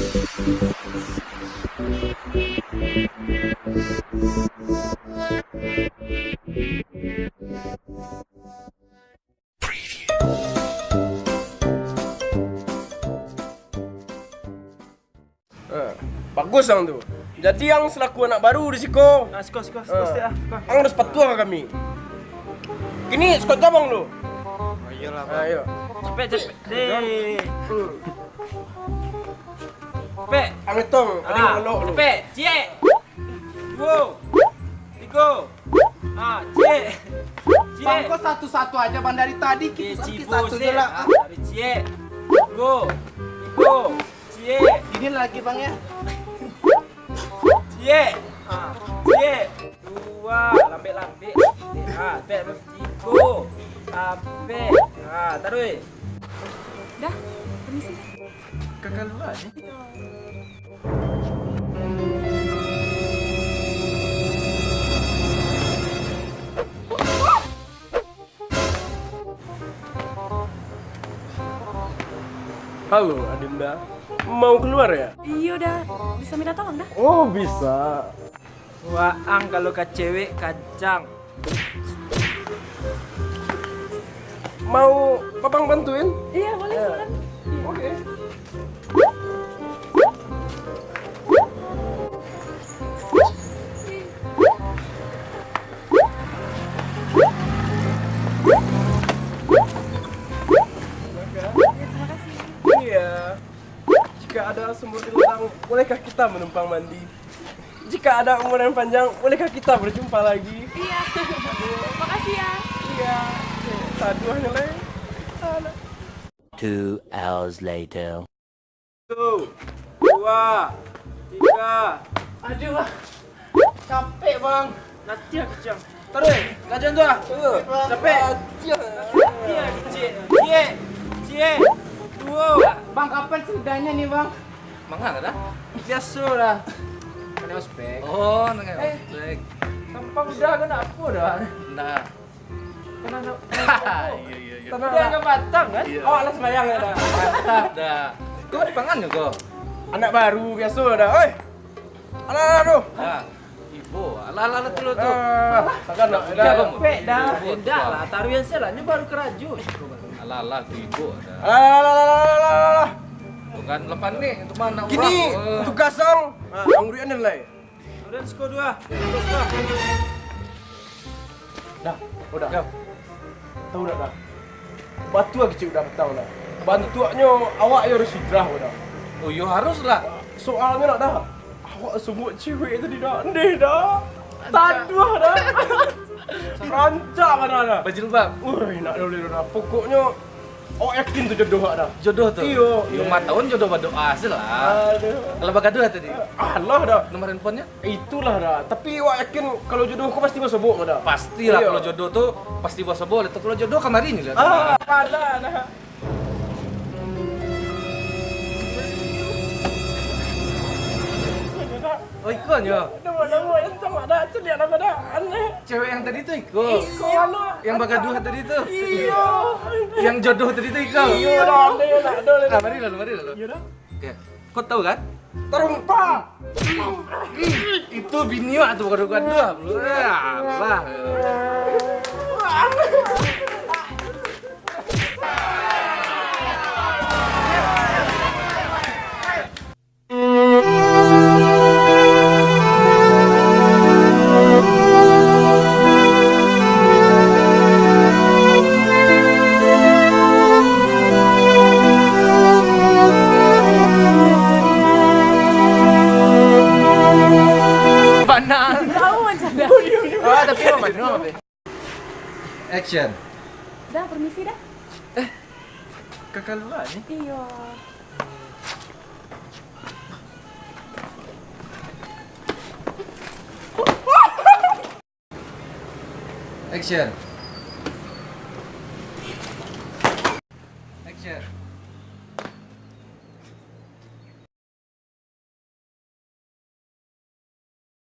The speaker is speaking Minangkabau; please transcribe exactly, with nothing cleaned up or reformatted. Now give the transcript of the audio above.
Ha, bagus ang tu. Jadi ang selaku anak baru di siko. Ah, siko, siko, siko, ah, siko, ah, siko. Ang harus patuah ka kami. Kini siko jam ang lu. Oh, iyolah, Bang. Ah, iyo. Capek, capek. Deh. Hmm. Capek. Ang etong, ado yang elok lu. Capek. Ciek. Duo. Tigo. Ah, ciek. Ciek. Bang, kok satu-satu aja, Bang, dari tadi? Eh, kita sakit cibo satu sih. Aja lah. Ah, dari ciek. Duo. Tigo. Ciek. Ini lagi, Bang, ya. Ciek. Ah, ciek. Duo. Lambek-lambek. Ah, pek. Tigo. Ampek. Ah, taruih. Dah, permisi dah. Ka kalua ni. Halo, Adinda. Mau keluar ya? Iyo, Da. Bisa minta tolong, Da? Oh, bisa. Waang kalau ka cewek kancang. Mau Papang bantuin? Iya, boleh, silakan. Oke. Iya. Jika ada sumur di ladang, bolehkah kita menumpang mandi? Jika ada umur yang panjang, bolehkah kita berjumpa lagi? Iya. Makasih ya. Iya. Saduahnya lai. Alah. Two hours later. Satu, dua, tiga. Aduh, ah. Capek, Bang. Latihan kecil. Taruih, kajian tu ah. Capek. Latihan kecil. Ciek. Ciek. Duo. Bang, kapan sudahnya nih, Bang? Mangan dah? Biaso lah. Kena ospek. Oh, kena ospek. Tampang udah kan apa dah? Nah. Kena nak. Iya, iya, iya. Udah agak matang kan? Iya. Awak lah sembayang ya dah. Mantap dah. Kau di pangan juga? Anak baru biaso dah. Oi. Alah, alah, aduh. Nah, ibo. Alah, alah, alah, tu, tu. Ah, takkan nak. Capek dah. Indak lah, taruihan se lah. Ni baru karajo. Alah, alah, tu ibo dah. Alah, alah, alah. Bukan lepan ni, itu mah anak urang. Kini tugas ang, ah, ang urian lai. Urian siko dua. Dah, udah. Yo. Tahu dak, dah? Batua kecik udah petang dah. Bantuaknyo awak yo harus hijrah, dah. Oh, yo harus lah. Soalnyo nak dah. Awak semua cewek tadi dah. Ndeh dah. Taduah dah. Rancak bana dah. Bajilbab. Woi, nak dulu dah. Pokoknyo awak yakin tu jodoh awak dah. Jodoh tu? Iyo. Lima tahun jodoh badoa se lah. Aduh. Kalau bagaduah tadi? Alah dah. Nomor handphonenyo? Itulah dah. Tapi awak yakin kalau jodoh ko pasti basobok dah. Pastilah. Iyo. Kalau jodoh tu pasti basobok lah. Kalau jodoh kamari ni lah. Ah, alah dah. Oh, ikonyo. Nama-nama yang sama dah, celiak nama dah. Aneh. Cewek yang tadi tu iko. Iko anu. Yang bagaduh tadi tu. Iyo. Yang jodoh tadi tu iko. Iyo, dah, dah, dah, dah, dah. Ah, mari lalu, mari lalu. Iyo dah. Oke. Kau tahu kan? Terumpa. Itu bini awak tu, bukan, bukan tu. Alah. Panang. Tahu macam dah. Ah, tapi apa, apa? Action. Dah, permisi dah. Eh, kakak luar ni? Iyo. Action. Action.